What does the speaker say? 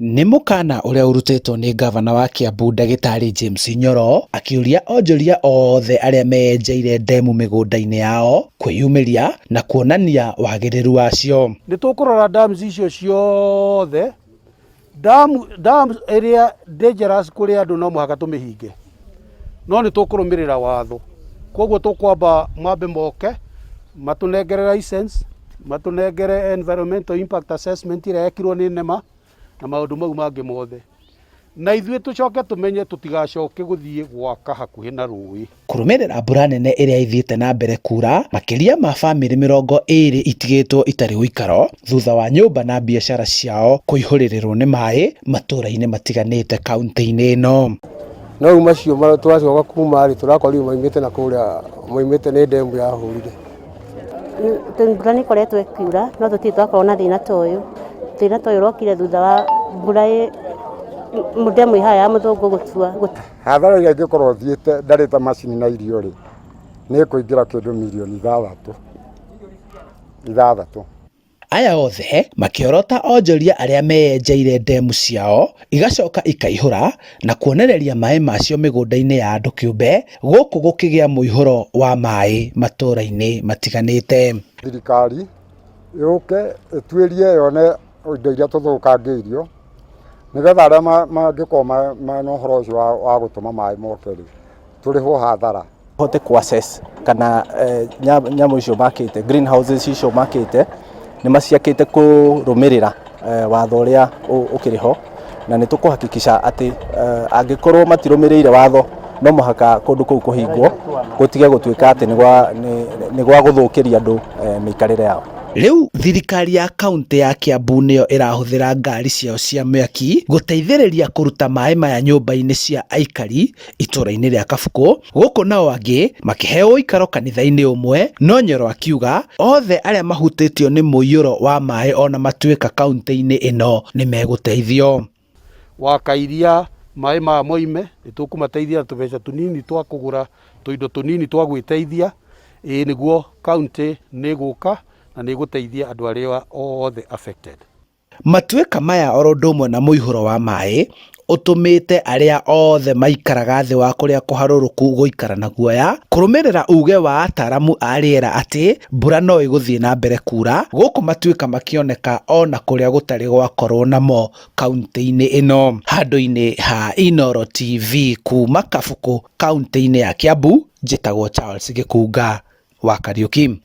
Nĩ mũkana ũrĩa ũrutĩtwo nĩ ngavana wa Kiambu ndagĩtarĩ James Nyoro akĩũria onjoria othe arĩa meyenjeire ndemu mĩgũnda-inĩ yao kwĩyumĩria na kuonania wagĩrĩru wacio. Nĩ tũkũrora dams icio ciothe, dam dam ĩrĩa dangerous kũrĩ andũ no mũhaka tũmĩhinge, no nĩ tũkũrũmĩrĩra watho. Koguo tũkwamba mambe moke matũnengere license, matũnengere environmental impact assessment ĩrĩa yekirwo nĩ NEMA na maũndũ mau mangĩ mothe. Na ithuĩ tũcoke tũmenye tũtigacoke gũthiĩ gwaka hakuhĩ na rũĩ. Kũrũmĩrĩra mbura nene ĩrĩa ĩthiĩte na mbere kura, makĩria ma bamĩrĩ 20 itigĩtwo itarĩ ũikaro thutha wa nyũmba na biacara ciao kũihũrĩrĩrwo nĩ maĩ matũũra-inĩ matiganĩte kaunti-inĩ ĩno. No rĩu macio twacoka kuma rĩ, tũrakorire maumĩte na kũrĩa maumĩte nĩ ndemu yahũrire. Mbura nĩ ĩkoretwo ĩkiura no tũtirĩ twakorwo na thĩna ta ũyũ. Thĩna ta ũyũ ũrokire thutha wa mbura ndemu ĩ haha ya mũthũngũ gũtua. Hathara ĩrĩa ingĩkorwo thiĩte ndarĩte macini na irio rĩ, nĩ ĩkũingĩra kĩndũ mirioni ithathatũ, ithathatũ. Aya othe makĩorota onjoria arĩa meyenjeire ndemu ciao igacoka ikaihũra na kuonereria maĩ macio mĩgũnda-inĩ ya andũ kĩũmbe gũkũ gũkĩgĩa mũihũro wa maĩ matũũra-inĩ matiganĩte. Thirikari yũke ĩtuĩrie yone indo iria tũthũkangĩirio nĩgetha arĩa mangĩkorwo mena ũhoro ũcio wa gũtũma maĩ moke rĩ, tũrĩhwo hathara. Hote ku assess kana nyamũ icio makĩte, greenhouses icio makĩte nĩ maciakĩte kũrũmĩrĩra watho ũrĩa ũkĩrĩ ho, na nĩ tũkũhakikisha atĩ angĩkorwo matirũmĩrĩire watho no mũhaka kũndũ kũu kũhingwo gũtige gũtuĩka atĩ nĩ gwa gũthũkĩria andũ mĩikarĩre yao. Rĩu thirikari ya kaunti ya Kiambu nĩyo ĩrahũthĩra ngari ciao cia mĩaki gũteithĩrĩria kũruta maĩ maya nyũmba-inĩ cia aikari itũũra-inĩ rĩa Kabukũ, gũkũ nao angĩ makĩheo ũikaro kanitha-inĩ ũmwe, no Nyoro akiuga othe arĩa mahutĩtio nĩ mũiyũro wa maĩ ona matuĩka kaunti-inĩ ĩno nĩ megũteithio. Wakairia maĩ maya moime, nĩ tũkũmateithia na tũbeca tũnini twa kũgũra tũindo tũnini twa gwĩteithia, ĩĩ nĩguo kaunti nĩ ĩgũka na nĩ ĩgũteithia andũ arĩa othe affected. Matuĩka maya oro ũndũ ũmwe na mũihũro wa maĩ ũtũmĩte arĩa othe maikaraga thĩ wa kũrĩa kũharũrũku gũikara na guoya kũrũmĩrĩra uge wa ataramu a rĩera atĩ mbura no ĩgũthiĩ na mbere kura gũkũ matuĩka makĩoneka ona kũrĩa gũtarĩ gwakorwo namo kaunti-inĩ ĩno. Handũ-inĩ ha Inooro TV kuma Kabukũ kaunti-inĩ ya Kiambu, njĩtagwo Charles Gĩkunga wa Kariuki.